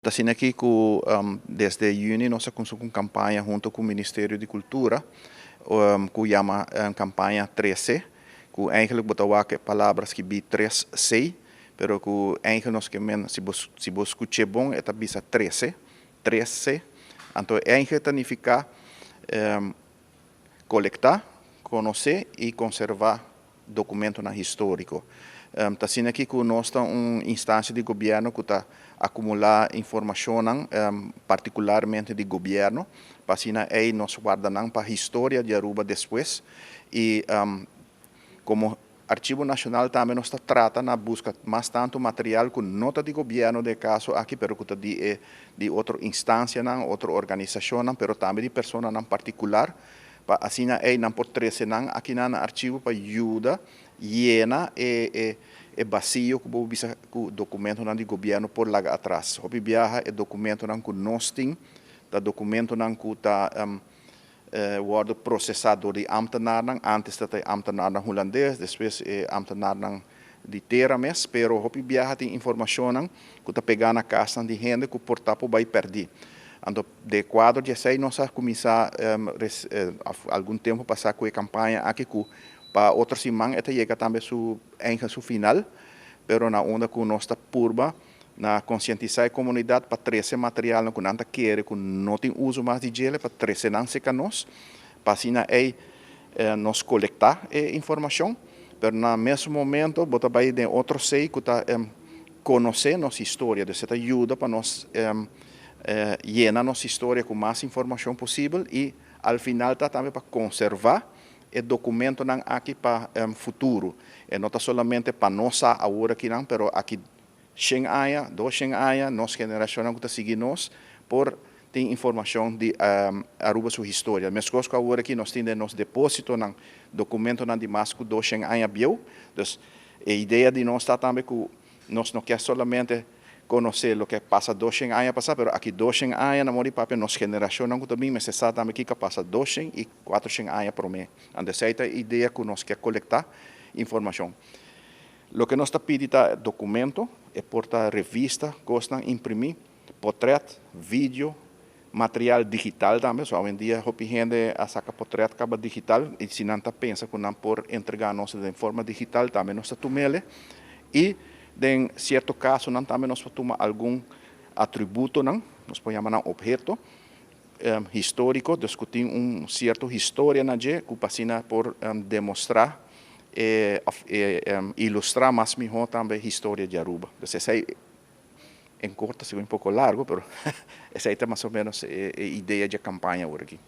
Asina aki ku desde yüni nos a kuminsá un kampaña huntu ku Ministerio di Kultura, ku yama kampaña 13, ku eigenlijk bo ta wak e palabra skibí 3C, pero ku eigenlijk nos ke men, si bo skucha bon, e ta bisa 13, 3C. Anto eigenlijk ta nifiká kolektá, konosé i konservá dokumentonan históriko. Ta asina aki ku nos ta un instansia di gobièrnu ku ta akumulá informashon, partikularmente di gobièrnu, pa asina ei nos warda nan pa historia di Aruba despues. I komo Archivo Nashonal tambe nos ta trata na buska mas tantu material ku no ta di gobièrnu den kaso aki, pero ku ta di otro instansianan, otro organisashonnan, pero tambe di personanan partikular, pa asina ei nan por trese nan aki na archivo pa yuda yena e basio ku bo bisa ku dokumentonan di gobièrnu por laga atras. Hopi biaha e dokumentonan ku nos tin, ta dokumentonan ku ta wòrdu prosesá dor di ambtenaren, antes ta ambtenaren hulandes, despues ambtenaren di tera mes, pero hopi biaha tin informashon ku ta pegá na kas di hende ku por ta bai pèrdí. Anto, den kuadro di esei, nos a kuminsá algun tempu pasá ku e kampaña aki ku pa otro siman e ta yega tambe su eigen su final, pero na unda ku nos ta purba na konsientisá e komunidat pa trese material ku nan ta kere ku no tin uso mas di dje, pa trese nan serka nos, pa asina ei nos kolektá e informashon, pero na mesun momento bo ta bai den otro C ku ta konosé nos historia, dus ta yuda pa nos yena nos historia ku mas informashon posibel i al final ta tambe pa konservá e dokumentonan aki pa futuro. E no ta solamente pa nos awor aki no, pero aki 100 aña, 200 aña, nos generashon ku ta sigui nos, por tin informashon di Aruba su historia. Meskos ku awor aki nos tin nos depósitonan, dokumentonan di mas ku 200 aña bieu. Dus e idea di nos ta tambe ku nos no ke solamente konosé loke a pasa 200 aña pasá, pero aki 200 aña na mori papia nos generashonnan tambe mester sa tambe kiko a pasa 200 i 400 aña promé. Anto esei ta e idea ku nos ke kolektá informashon. Loke nos ta pidi ta dokumento, e por ta revista, kosnan imprimí, portrèt, video, material digital tambe. So, awendia, hopi hende a saka portrèt kaba digital, i si nan ta pensa ku nan por entregá nos den forma digital, tambe nos ta tum'é. I den sierto kasonan tambe nos por tuma algun atributonan, nos por yama nan opheto históriko, dus ku tin un sierto historia na dje, ku pa asina por demostrá ilustrá mas mihó tambe historia di Aruba. Dus esei en korto, un poko largu, pero esei ta mas o ménos e idea di kampaña aki.